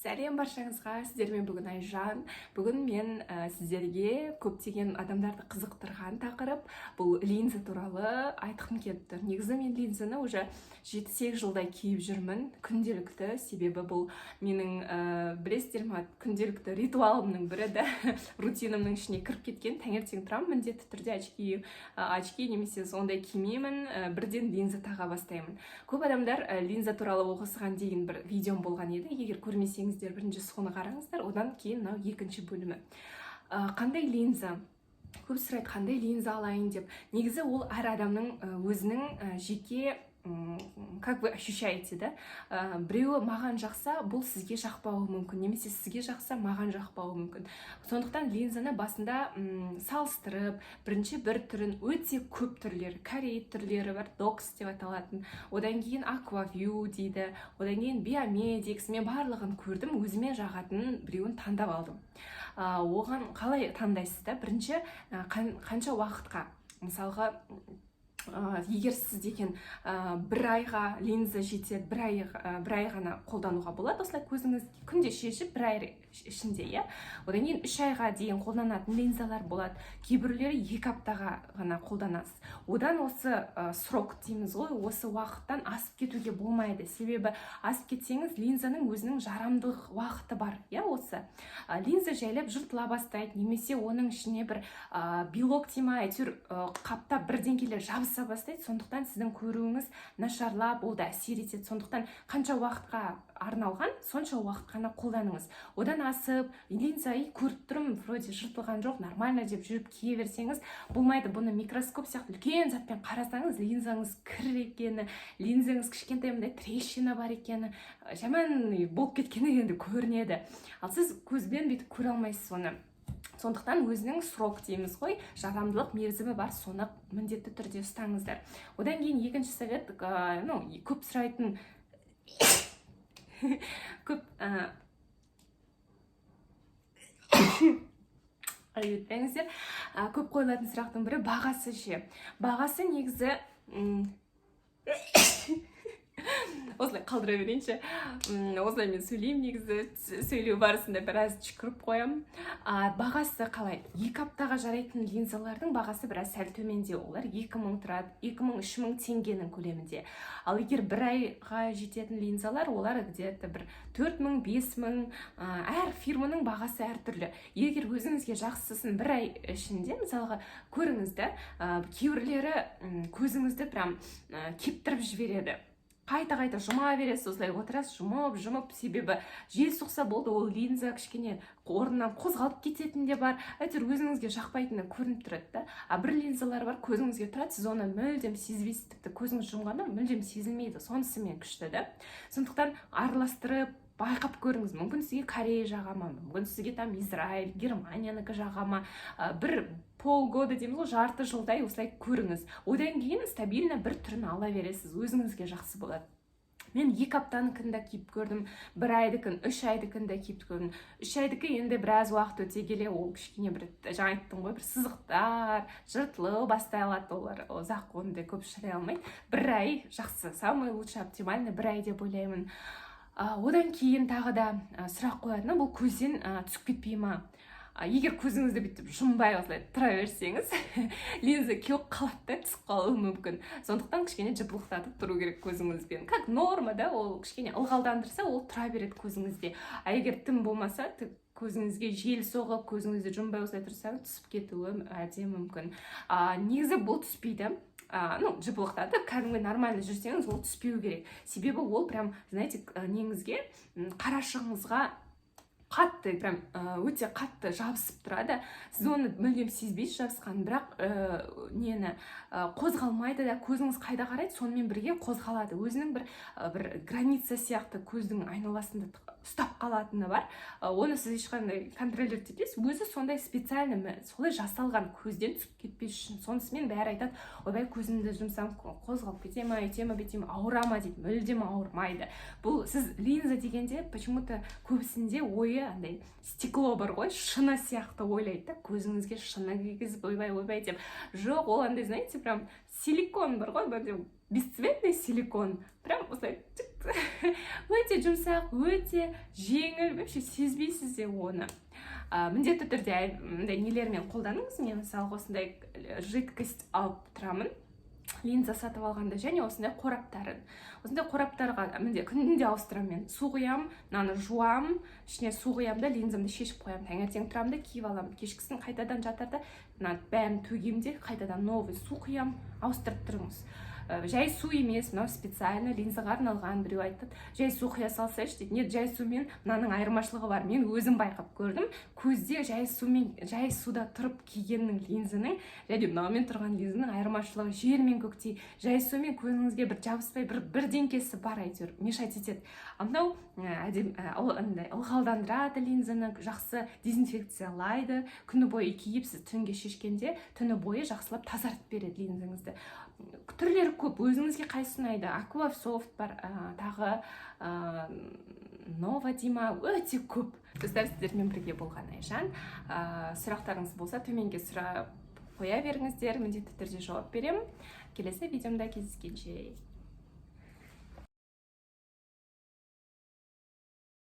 Сәлем баршаңызға! Сіздермен бүгін Айжан. Бүгін мен сіздерге көптеген адамдарды қызықтырған тақырып, бұл линза туралы айтқым келіп тұр. Негізі мен линзаны уже 7-8 жылдай киіп жүрмін күнделікті, себебі бұл менің, білесіздер ма, күнделікті ритуалымның бірі да, рутинамның ішіне кіріп кеткен. Таңертең тұрамын, міндетті түрде очки немесе сондай кимеймін, бірден линза таға бастаймын. Көп адамдар линза туралы, осыған дейін бір видеом болған еді, егер көрмесеңіздер, бірінші соны қараңыздар, одан кейін мынау екінші бөлімі. Қандай линза? Көп сұрайды, қандай линза алайын деп. Негізі ол әр адамның өзінің жеке, как вы ощущаете да. Біреуі маған жақса, бұл сізге жақпауы мүмкін немесе сізге жақса, маған жақпауы мүмкін. Сондықтан линзаны басында салыстырып, бірінші бір түрін, өте көп түрлері, корей түрлері бар, Докс деп аталатын, одан кейін Аквавью дейді, одан кейін Биомедикс. Мен барлығын көрдім, өзіме жағатын біреуін таңдап алдым. Оған қалай таңдайсыз да? Бірінші, қанша уақытқа? Мысалға, егер сіз деген бір айға линза жетеді, бір ай ғана қолдануға болады, осылай көзіңіз күнде шешіп, бір ай ішінде, иә. Одан кейін 3 айға дейін қолданатын линзалар болады, кейбіреулері 2 аптаға ғана қолданасыз. Одан осы срок дейміз ғой, осы уақыттан асып кетуге болмайды, себебі асып кетсеңіз, линзаның өзінің жарамдылық уақыты бар, иә. Осы линза жайлап жыртыла бастайды немесе оның ішіне бір белок дей ма, әйтеуір, қаптап бірдеңкелер жабыса бастайды. Сондықтан сіздің көруіңіз нашарлап, ол да әсер етеді. Сондықтан қанша уақытқа арналған, сонша уақыт қана қолданыңыз. Одан асып, линза и көріп тұрмын, вроде жыртылған жоқ, нормально деп жүріп кие берсеңіз, болмайды. Бұны микроскоп сияқты үлкен затпен қарасаңыз, линзаңыз кір екені, линзаңыз кішкентай мындай трещина бар екені, жаман болып кеткені енді көрінеді. Ал сіз көзбен бүйтіп көре алмайсыз оны. Сондықтан өзінің срок дейміз ғой, жарамдылық мерзімі бар, соны міндетті түрде ұстаңыздар. Одан кейін екінші совет, ну, көп сұрайтын, көп айып етпеңіздер, көп қойылатын сұрақтың бірі: бағасы ше? Бағасы негізі осылай қалдыра берейінші. Осылай мен сөйлеймін негізі, сөйлеу барысында біраз түшкіріп қоямын. Бағасы қалай? 2 аптаға жарайтын линзалардың бағасы біраз сәл төмендеу, олар 2000 тұрады, 2000, 3000 теңгенің көлемінде. Ал егер бір айға жететін линзалар, олар где то бір 4000, 5000. Әр фирманың бағасы әртүрлі. Егер өзіңізге жақсысын бір ай ішінде, мысалға, көріңіз да. Кейбіреулері көзіңізді прям кептіріп жібереді, қайта қайта жұма бересіз, осылай отырасыз жұмып жұмып, себебі жел соқса болды, ол линза кішкене орнынан қозғалып кететін де бар, әйтеуір өзіңізге жақпайтыны көрініп тұрады да. А бір линзалар бар, көзіңізге тұрады, сіз оны мүлдем сезбейсіз, тіпті көзіңіз жұмғанда мүлдем сезілмейді, сонысымен күшті да. Сондықтан араластырып, байқап көріңіз. Мүмкін, сізге Корея жаға ма, мүмкін, сізге там Израиль, Германиянікі жаға ма. Бір полгода дейміз ғой, жарты жылдай осылай көріңіз, одан кейін стабильно бір түрін ала бересіз, өзіңізге жақсы болады. Мен 2 аптаныкін де киіп көрдім, бір айдікін, 3 айдікін де киіп көрдім. 3 айдікі енді біраз уақыт өте келе ол кішкене бір, жаңа айттым ғой, бір сызықтар жыртылып бастай алады, олар ұзақ ондай көп шыдай алмайды. Бір ай жақсы, самый лучший, оптимальный бір ай деп ойлаймын. Одан кейін тағы да сұрақ қоятыны: бұл көзден түсіп кетпей ма? Егер көзіңізді бүйтіп жұмбай осылай тұра берсеңіз, линза кеуіп қалады да, түсіп қалуы мүмкін. Сондықтан кішкене жыпылықтатып тұру керек көзіңізбен, как норма да. Ол кішкене ылғалдандырса, ол тұра береді көзіңізде. А егер тым болмаса, көзіңізге жел соғып, көзіңізді жұмбай осылай тұрсаңыз, түсіп кетуі әбден мүмкін. Негізі бұл түспейді. Ну, жыпылықтатып, кәдімгі нормально жүрсеңіз, ол түспеу керек, себебі ол прям, знаете, неңізге, қарашығыңызға қатты, прям өте қатты жабысып тұрады. Сіз оны мүлдем сезбейсіз жабысқанын, бірақ нені, қозғалмайды да. Көзіңіз қайда қарайды, сонымен бірге қозғалады. Өзінің бір граница сияқты көздің айналасында ұстап қалатыны бар. Оны сіз ешқандай контролировать етпейсіз, өзі сондай специально солай жасалған, көзден түсіп кетпес үшін. Сонысымен бәрі айтады: «Ойбай, көзімді жұмсам, қозғалып кете ма, өйте ма, бүйте ма, ауыра ма?» – дейді. Мүлдем ауырмайды бұл. Сіз линза дегенде почему то көбісінде ойы андай стекло бар ғой, шыны сияқты ойлайды да, көзіңізге шыны кигізіп, ойбай, ойбай деп. Жоқ, ол андай, знаете, прям силикон бар ғой, бесцветный силикон, прям осылай. Өте жұмсақ, өте жеңіл, вообще сезбейсіз де оны. Міндетті түрде мындай нелермен қолданыңыз. Мен, мысалы, осындай жидкость алып тұрамын линза сатып алғанда және осындай қораптарын, осындай қораптарға мінде күнде ауыстырамын. Мен су құямын, мынаны жуамын, ішіне су құямын да, линзамды шешіп қоямын. Таңертең тұрамын да, киіп аламын. Кешкісін қайтадан жатарда мына бәрін төгемін де, қайтадан новый су құямын. Ауыстырып тұрыңыз. Жай су емес, мынау специально линзаға арналған. Біреу айтады, жай су құя салсайшы дейді. Нет, жай сумен мынаның айырмашылығы бар, мен өзім байқап көрдім. Көзде жай сумен, жай суда тұрып кигеннің линзаның және мынаумен тұрған линзаның айырмашылығы жер мен көктей. Жай сумен көзіңізге бір жабыспай, бір бірдеңкесі бар, әйтеуір мешать етеді. Ал мынау андай ылғалдандырады линзаны, жақсы дезинфекциялайды. Күні бойы киіп, сіз түнге шешкенде, түні бойы жақсылап тазартып береді линзаңызды. Түрлері көп, өзіңізге қайсысы ұнайды. Аквасофт бар, тағы Нова Дима, өте көп. Достар, сіздермен бірге болған Айжан. Сұрақтарыңыз болса, төменге сұрап қоя беріңіздер, міндетті түрде жауап беремін. Келесі видеомда кездескенше.